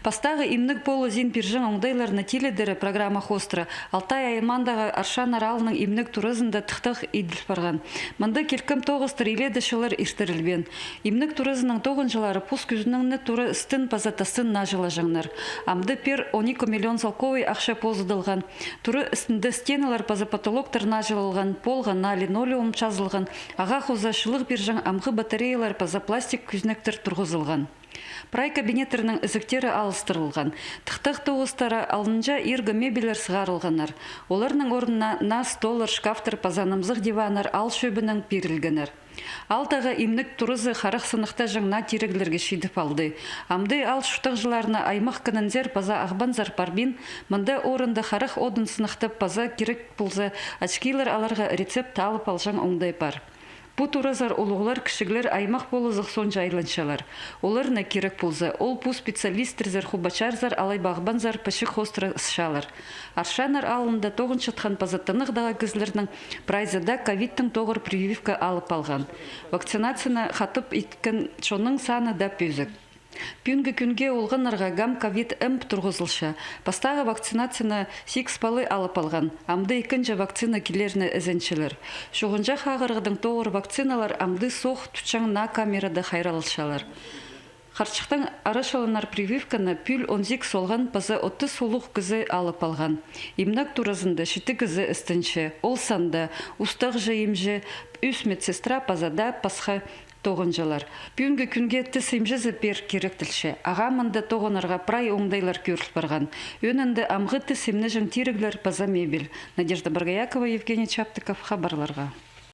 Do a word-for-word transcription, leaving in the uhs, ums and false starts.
Пастағы имнег полызын пирҷең оңдайларны тилідері программа хоостыра Алтай аймағындағы Аршаннар аалының имнег туразында тыхтағ иділ парған. Мында килкім тоғыстар илееде чыллар иртірілбеен. Имнег туразының тоғынҷылары пос кӱзінеңні тура істін паза тастын нааҷылаҷаңнар. Амды пеер он ікі миллион салковай ахча позыдылған. Тура істінде стеналар паза потолоктар нааҷылалған, полға наа линолеум чазылған, ағаа хоза чылығ пирҷең амғы батареялар паза пластик кӱзінектер турғызылған. Прай кабинеттернің ізіктері алыстырылған. Тыхтағ тоғыстары алнынҷа иргі мебельлер сығарылғаннар. Оларның орнына наа столлар, шкафтар паза намзығ диваннар аал чӧбінең пирілгеннер. Аалдағы имнег туразы харах сыныхтаҷаң наа тиріглерге чидіп алды. Амды аал чуртағҷыларына аймах кінінзер паза ағбанзар парбин, мында орында харах одын сыныхтап паза кирек полза, ачкилар аларға рецепт алып алҷаң оңдай пар. Пу туразар улуғлар, кічіглер аймах полызығ соонҷа айланчалар. Оларны кирек полза, ол пу специалисттерзер, хубачарзар алай ба ағбанзар пічік хоостыра ысчалар. Аршаннар аалында тоғынчатхан паза тынағдағы кізілернің прайзы даа ковидтің тоғыр прививка алып алған. Вакцинацияны хатап иткен чонның саны даа пӧзік. Пӱӱнгі кӱнге олғаннарға гам ковид эмп турғызылча. Пастағы вакцинацияны сигіс пала алып алған, амды ікінҷі вакцина килеріне ізенчелер. Чуғынҷах ағырығдың тоғыр вакциналар амды соох тутчаң наа камерада хайралчалар. Харчыхтаң арачыланар прививканы пӱӱл он сигіс олған паза отыс улуғ кізі алып алған. Имнег туразында читі кізі істенче. Ол санда устағҷы-имҷі, ӱс медсестра паза даа пасха тоғынҷылар. Пӱӱнгі кӱнге тіс имҷізі пеер киректелче. Ағаа мында тоғынарға прай оңдайлар кӧріл парған. Ӧӧнінде амғы тіс имнеҷең тиріглер паза мебель. Надежда Боргоякова, Евгений Чаптыков, хабарларға.